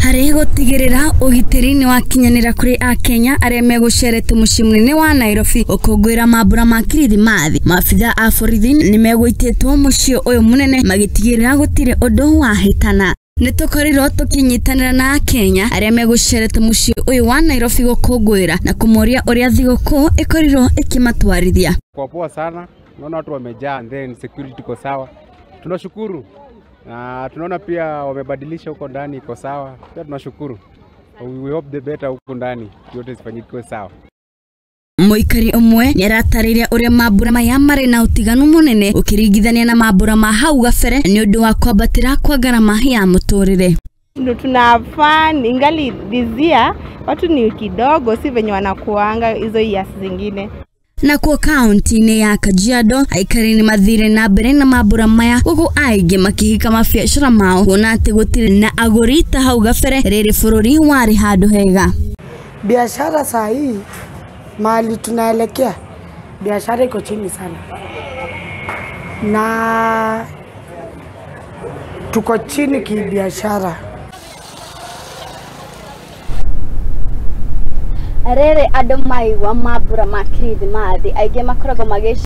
Harĩ gũtigĩrĩra ũgitĩri nĩ wakinyanĩra kũrĩ akenya arĩa megũcerete mũciĩ mũnene wa Nairobi gũkũngũĩra mambura ma kirithimathi. Maabitha a borithi nĩ megũitĩtwo mũciĩ ũyũ mũnene magĩtigĩrĩra gũtirĩ ũndũ wahĩtana. Nĩ tũkorirwo tũkĩnyitanĩra na akenya arĩa megũcerete mũciĩ ũyũ wa Nairobi gũkũngũĩra na kũmoria ũrĩa thigũkũ ĩkorirwo ĩkĩmatwarithia. Kwa poa sana, naona watu wamejaa and then security iko sawa, tunashukuru. Na tunaona pia wamebadilisha huko ndani iko sawa, pia tunashukuru. We hope the better huko ndani yote zifanyike sawa. Mũikari ũmwe nĩaratarĩria ũrĩa mambura maya marĩ na ũtiganu mũnene ũkĩringithania na mambura ma hau gabere nĩ ũndũ wa kwambatĩra kwa ngarama ya mũtũrĩre. Ndio tuna fun ingali this year watu ni kidogo, si venye wanakuanga hizo years zingine. Nakuo kaunti-inĩ ya Kajiado aikari nĩ mathire na mbere na mambura maya gũkũ aingĩ makĩhika mabiacara mao kuona atĩ gũtirĩ na agũri ta hau gabere rĩrĩ bũrũri warĩ handũ hega. Biashara saa hii mahali tunaelekea biashara iko chini sana na tuko chini kibiashara. Rĩrĩ andũ maigua mambura ma kirithimathi aingĩ makoragwo magĩ